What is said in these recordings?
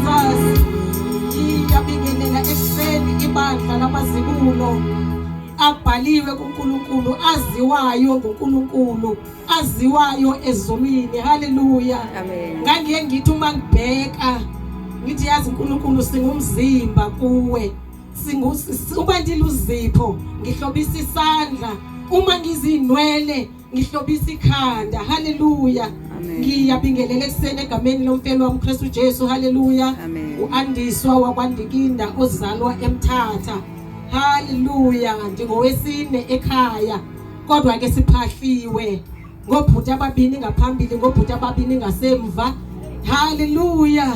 Jesus. Iyabingelela ekuseni ibandla lamazibulo abhaliwe kuNkulunkulu, aziwayo nguNkulunkulu, aziwayo ezulwini. Haleluya. Amen. Ngangiye ngithi uma ngibheka ngithi, yazi uNkulunkulu, singumzimba kuwe. Singu uma ndiluzipho ngihlobisa isandla, uma ngizinwele ngihlobisa ikhanda. Haleluya. Amen. Ngiyabingelela ekuseni egameni lomfelo wami Kristu Jesu. Haleluya. Amen. Uandiswa wakwaNdikinda ozalwa eMthatha. Haleluya. Ndingowesine ekhaya, kodwa ke siphahliwe ngobhuti ababini ngaphambili, ngobhuti ababini ngasemva. Haleluya.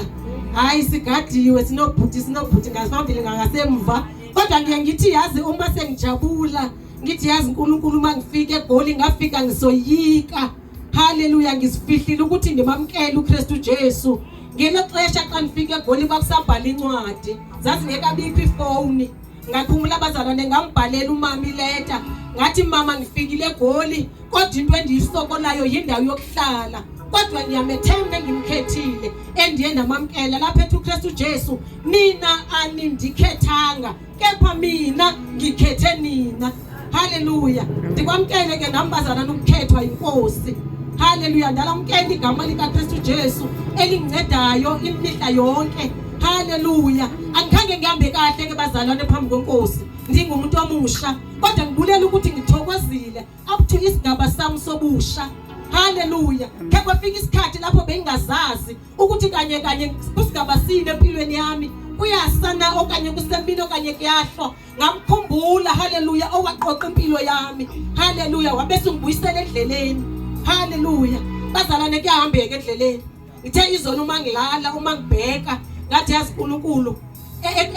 Hayi, sigadiwe, sinobhuti ngaphambili ngasemva, kodwa ngiye ngithi, yazi, uma sengijabula ngithi, yazi uNkulunkulu, uma ngifika eGoli ngafika ngisoyika. Haleluya. Ngisifihlile ukuthi ndimamkele uKristu Jesu. Ngelo xesha xa ndifika eGoli kwakusabhala incwadi, zazingekabikho ifowuni. Ngakhumula abazalwane, ngambhalela umama ileta, ngathi, "Mama, ngifikile eGoli, kodwa into endiyisokolayo yindawo yokuhlala, kodwa ngiyamethemba engimkhethile, endiye ndamamkela." Lapha ethi uKristu Jesu, "Nina anindikhethanga, kepha mina ngikhethe nina." Haleluya. Ndikwamkele ke nami bazalwane ukukhethwa inkosi. Haleluya. Ndalamkela igama likaKristu Jesu elingincedayo imihla yonke. Haleluya. Angikhange ngihambe kahle ke bazalwane phambi kwenkosi, ndingumuntu omusha, kodwa ngibulela ukuthi ngithokozile up to isigaba sami sobusha. Haleluya. Ke kwafika isikhathi lapho bengingazazi ukuthi kanye kanye kusigaba sini empilweni yami, kuyasana okanye kusemini okanye kuyahlwa. Ngamkhumbula, haleluya, owaqoqa impilo yami. Haleluya. Wabe sengibuyisela endleleni. Haleluya. Bazalwane, kuyahambeka endleleni. Ngithe izolo uma ngilala, uma ngibheka, ngathi, yazi uNkulunkulu,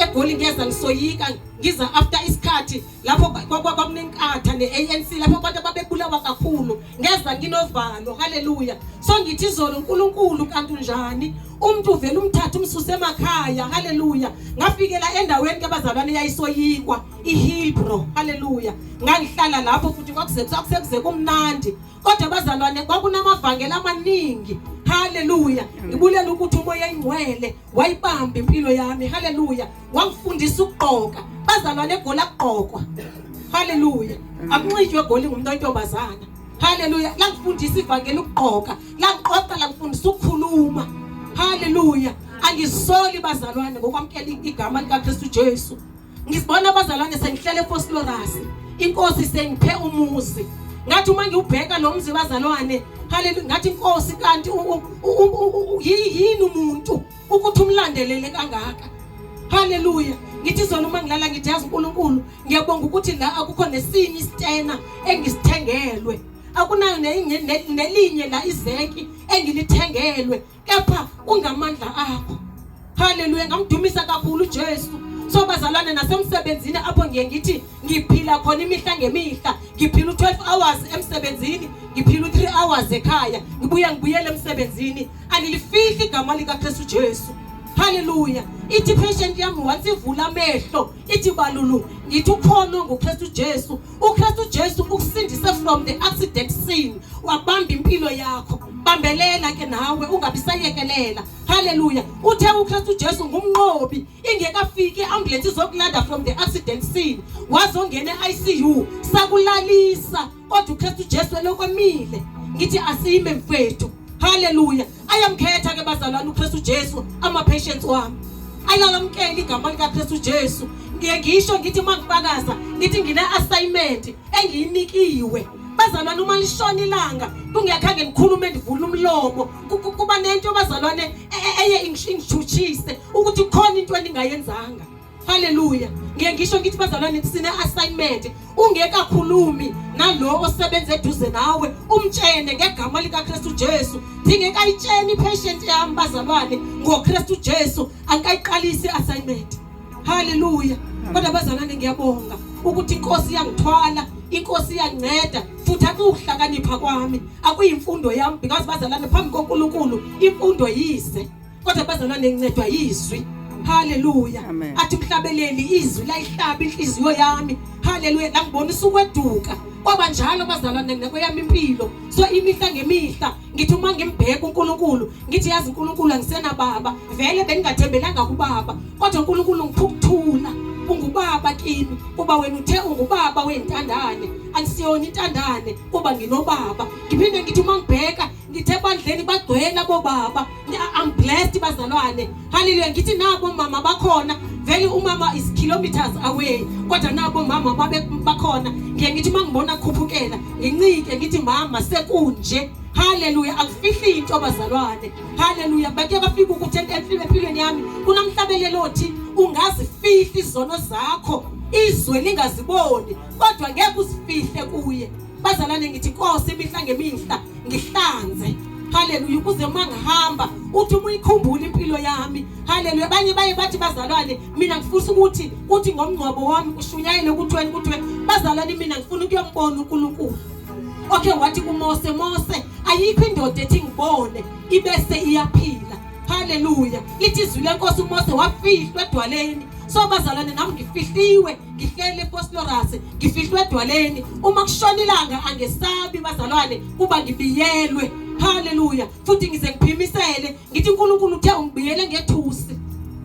eGoli ngiyeza ngisoyika, ngiza after isikhathi lapho kwakunenkatha ne-ANC, lapho abantu ababebulawa kakhulu. Ngeza nginovalo. Haleluya. So ngithi izolo, uNkulunkulu, kanti unjani? Umuntu uvela umthatha umsuse emakhaya. Haleluya. Ngafikela endaweni ke bazalwane yayisoyikwa, iHillbrow. Haleluya. Ngangihlala lapho futhi kwakuze kwakusekuze kumnandi, kodwa bazalwane kwakunamavangeli amaningi. Haleluya. Ngibulela ukuthi uMoya Ingcwele wayibamba impilo yami. Haleluya. Wangifundisa ukugqoka. Bazalwane, eGoli akugqokwa. Haleluya. Akunxitywe eGoli ngumuntu oyintombazana. Haleluya. Langifundisa ivangeli ukugqoka, langiqoqa, langifundisa ukukhuluma. Haleluya. Angizisoli bazalwane ngokwamkela igama likaKristu Jesu. Ngizibona abazalwane sengihlele eVosloorus, inkosi sengiphe umuzi. Ngathi uma ngiwubheka lo mzi bazalwane, haleluya, ngathi, inkosi, kanti yini umuntu ukuthi umlandelele kangaka? Haleluya. Ngithi izolo uma ngilala ngithi, yazi uNkulunkulu, ngiyabonga ukuthi la akukho nesinye isitena engisithengelwe, akunayo nelinye la izenki engilithengelwe, kepha kungamandla akho. Haleluya. Ngamdumisa kakhulu uJesu. So bazalwane, nasemsebenzini apho ngiye ngithi ngiphila khona imihla ngemihla, ngiphila u-12 hours emsebenzini, ngiphila u-3 hours ekhaya, ngibuye ngibuyele emsebenzini, angilifihli igama likaKristu Jesu. Haleluya. Ithi patient yami once ivula amehlo ithi, "Balulu," ngithi, "Ukhona nguKristu Jesu. UKristu Jesu ukusindise from the accident scene, wabamba impilo yakho. Bambelela ke nawe, ungabi sayekelela." Haleluya. Uthe uKristu Jesu ngumnqobi. Ingekafiki iambulance izokulanda from the accident scene, wazongena e-ICU, sakulalisa, kodwa uKristu Jesu elokwemile. Ngithi asime mfethu. Haleluya. Ayamkhetha ke bazalwane uKristu Jesu ama patients wami, ayalamkela igama likaKristu Jesu. Ngiye ngisho ngithi uma ngifakaza ngithi ngine assignment engiyinikiwe bazalwane. Uma lishona ilanga kungekhange ngikhulume, ndivule umlomo, kuba nento bazalwane eye ingishutshise ukuthi khona into endingayenzanga. Haleluya. Ngiye ngisho ngithi bazalwane sine assignment. Ungekakhulumi nalo osebenza eduze nawe, umtshene ngegama likaKristu Jesu. Ndingekayitsheni ipatient yami bazalwane ngoKristu Jesu, angikayiqalisi assignment. Haleluya. Kodwa bazalwane, ngiyabonga ukuthi inkosi iyangithwala, inkosi iyanginceda, futhi akuhlakanipha kwami, akuyimfundo yami, because bazalwane, phambi koNkulunkulu imfundo yize, kodwa bazalwane ngincedwa yizwi. Haleluya. Amen. Athi umhlabeleli, izwi layihlaba inhliziyo yami. Haleluya. Langibonisa ukweduka. Kwaba njalo bazalwane nekweyami impilo. So imihla ngemihla ngithi uma ngimbheka uNkulunkulu ngithi yazi uNkulunkulu angisenababa, vele bengingathembelanga kubaba, kodwa uNkulunkulu ngipha ukuthula, ungubaba kimi, kuba wena uthe ungubaba wentandane, angisiyona intandane kuba nginobaba. Ngiphinde ngithi uma ngibheka ngithe ebandleni bagcwele abobaba, I'm blessed bazalwane, haleluya. Ngithi nabo mama bakhona, vele umama is kilometers away, kodwa nabo mama babe bakhona. Ngiye ngithi uma ngibona khuphukela ngincike ngithi mama sekunje, haleluya. Akufihli into bazalwane, haleluya. Bake bafika ukuthi empilweni yami kunamhlabelelo othi ungazifihli izono zakho izwe lingaziboni, kodwa ngeke uzifihle kuye. Bazalwane ngithi Nkosi imihla ngemihla ngihlanze, haleluya, ukuze uma ngihamba uthi uma uyikhumbula impilo yami, haleluya. Abanye baye bathi bazalwane mina ngifisa ukuthi kuthi ngomngcwabo wami kushunyayelwe kuthiweni kuthiwe bazalwane mina ngifuna ukuyombona uNkulunkulu. Okay, wathi kuMose, Mose ayikho indoda ethi ngibone ibese iyaphila, haleluya. Lithi izwi lenkosi uMose wafihlwa edwaleni. So bazalwane nami ngifihliwe, ngihlele ePosloras, ngifihlwe edwaleni. Uma kushona ilanga angesabi bazalwane kuba ngibiyelwe, haleluya. Futhi ngize ngiphimisele ngithi uNkulunkulu uthe ungibiyele ngethusi,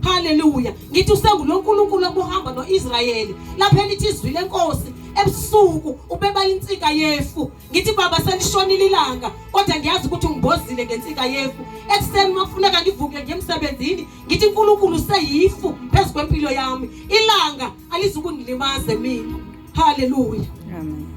haleluya. Ngithi usengulo nkulunkulu obuhamba noIsrayeli lapha, elithi izwi lenkosi ebusuku ubeba insika yefu. Ngithi baba selishonile ilanga, kodwa ngiyazi ukuthi ungibozile ngensika yefu. Ekuseni uma kufuneka ngivuke ngiye emsebenzini ngithi uNkulunkulu useyifu phezu kwempilo yami, ilanga alizukungilimaze mina, haleluya, amen.